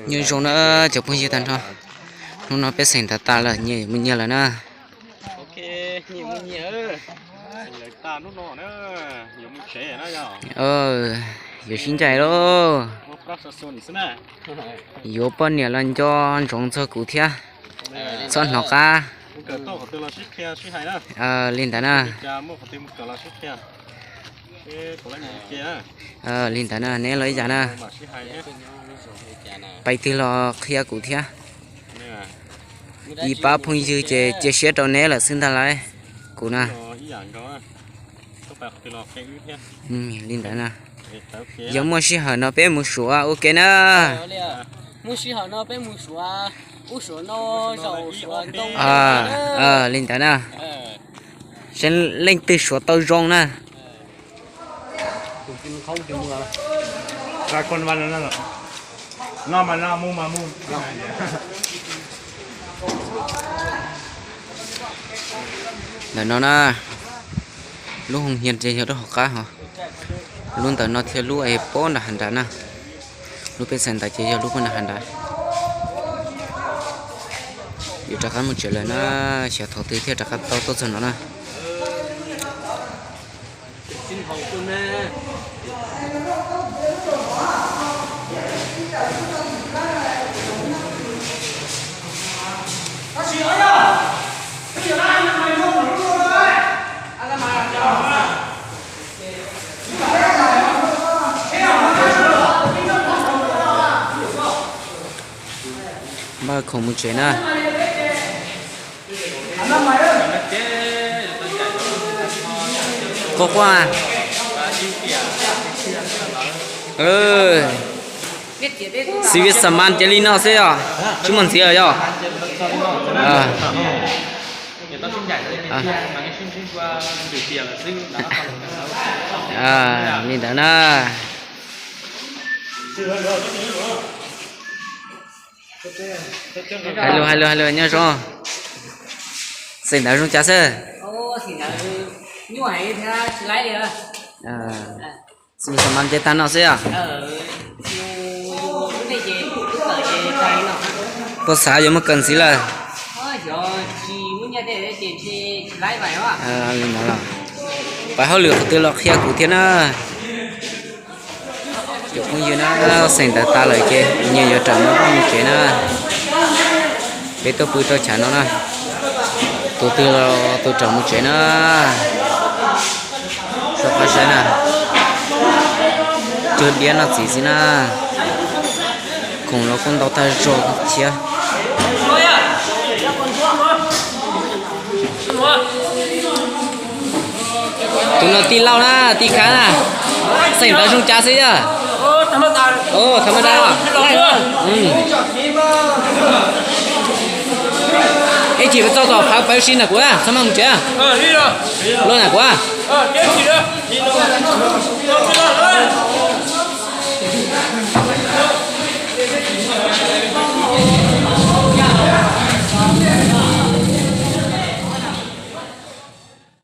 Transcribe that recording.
Nyob zoo na cov phooj ywg tag nrho, hnub no peb xeem tas tas lawm, nyias yuav mus nyias lawm na. Yuav sib ncaim lauj. Yuav poj niam los nco ntsoov txog kuv thiab, txhob hnov qab. Li ntawd na. Li ntawd na, neb los ib yam na. Pais twg los qhia kuv thiab. Ib pab phooj ywg ces cia siab rau neb lawm xwb ntag lauj. Kuv na, li ntawd na. Yog muaj sij hawm no peb mus Suav ua ke na. Li ntawd na. Saib leej twg Suav tau zoo na. Ntawm no na, lub hoo hias ces yog lub hauv qab hos, lub ntawm no thiab lub es pob nram hav nrad na. Lub pej xeem ntawd ces yog lub pob nram hav nrad. Yuav rov qab mus tsev lawm na, xyov thaum twg thiaj rov qab tau tuaj txog no na. Npaj khoom mus tsev na. Quaj quaj. Xib Viv Xas Mas cia li no xwb os, tsis muaj ntxiv os yog. Li ntawd na. Hais lus, hais lus, hais lus, nyob zoo. Xeem ntawv zoo cas xwb? Xeem ntawv, xeem ntawv nce tag no xwb yog? Puas xav yuav mus kawm ntxiv lawm? Li ntawd los pab hauj lwm qhov twg los qhia kuv thiab na. Cov phooj ywg na, xeem ntawv tas lawm ces nyias yuav rawm mus vaj mus tsev na. Peb tuaj pw rau chav no na. Tus twg los tus rawm mus tsev na. Soj qab saib na. Cuag diab noj txiv xwb na. Khoom los kuj ntau tag zog thiab. Tus no tij laug na, tij khab na, xeem ntawv zoo cas xwb yog? Tham ma da. Ib chim txog tom phav pawv si na kuv, txhob maj mus tsev. Luaj na kuv.